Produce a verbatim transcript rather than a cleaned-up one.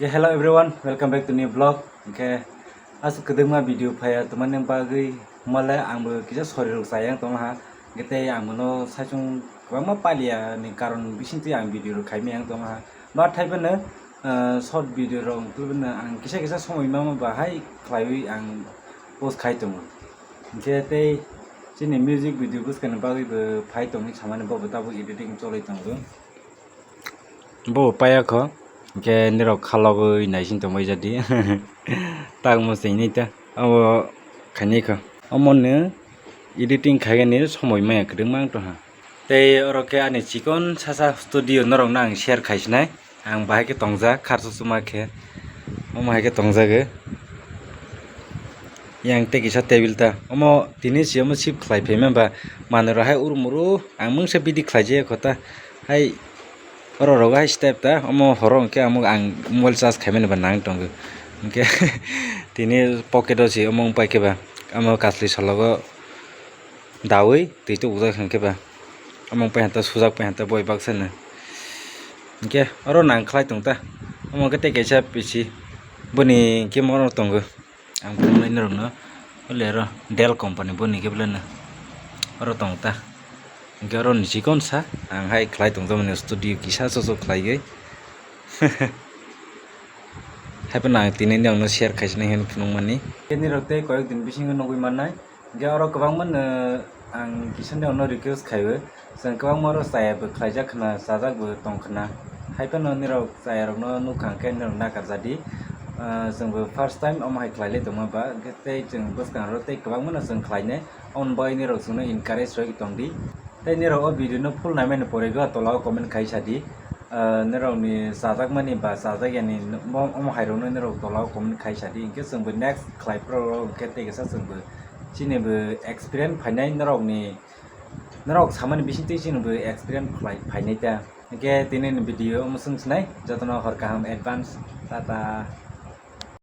Yeah, hello everyone, welcome back to new vlog. Hwnkhe aswk kwdwkma video phaiya tongmani bagwi, male angbo kisa sorirok chayang tongha. Hwnkhe tei ang bono saichung kwbangma paliya ni karon bisingtwi ang video rok khaimaya wng tongha. But haiphano, ah, short video rok wngkhe ang kisa kisa somoi mama bahai khlaiwi ang post khai tongo. Hwnkhe tei chini music video bwskangni bagwi bo phai tongwi samani, bobo tabuk editing cholwi tongo. Bo paya kho, hwnkhe nirok khalogwi naising tongbai jadi. Tak mwswinwi ta, abo khainai kho. Omono editing khaigani somoi maya kwdwkma wng tongha. Tei oro khe ani chikon sasa studio norokno ang share khaisinai. Ang bahai khe tongjak, khar susuma khe. Omo hai khe tongjago. Yang tei kisa table ta. Omo tini si omo shift khlai phaima ba manwi rok hai uru muru ang mungsa bidi khlaijak kho ta. Hai oro rogo hai step ta. Omo horo hwnkhe amo ang mobile charge khaimani ba nang tongo. Hwnkhe tini pocket o si omo wng pai khe ba. Omo kasli salogo dawi twi tubujak hwnkhe ba. Omo wng pai hanta sujak pai hanta boi baksa no. Hwnkhe oro nang khlai tong ta. Omo khe tei kaisa pisi. Boni hwnkhe moro tongo. Ang phunuknai norokno, ole oro Dell company boni khe belai no oro tong ta. Hwnkhe oro ni chikon sa, ang hai khlai tong tamani studio kisa soso khlaiwi. Haiphano ang tini nokno share khaisinai hwnwi phunukmani. Nirok tei koyok din bisingo nugwi mannai. Hwnkhe oro kwbangma no ang kisa nokno request khaiwi. Chwng kwbangma oro chaya bo khlaijak khna, chajak bo tong khna. Haiphano nirok chaya rokno nukha hwnkhe nirok nakarjadi. Ah, chwngbo first time omo hai khlailai tongma ba, hwnkhe tei chwng bwskang ro tei kwbangma no chwng khlainai. Omo bai nirok chwngno encourage rwgwi tongdi. Tei nirok o video no full naimani pore go tola o comment khai sadi. Ah, nirokni chajakmani ba chajakya ni omo hai rokno nirok tola o comment khai sadi. Hwnkhe chwngbo next khlai phuru hwnkhe tei kisa chwngbo chini bo experience phainai nirokni. Norok samani bisingtwi chini bo experience khlai phainai ta. Hwnkhe tini ni video omo swng sinai, jotono hor kaham advance. Tata.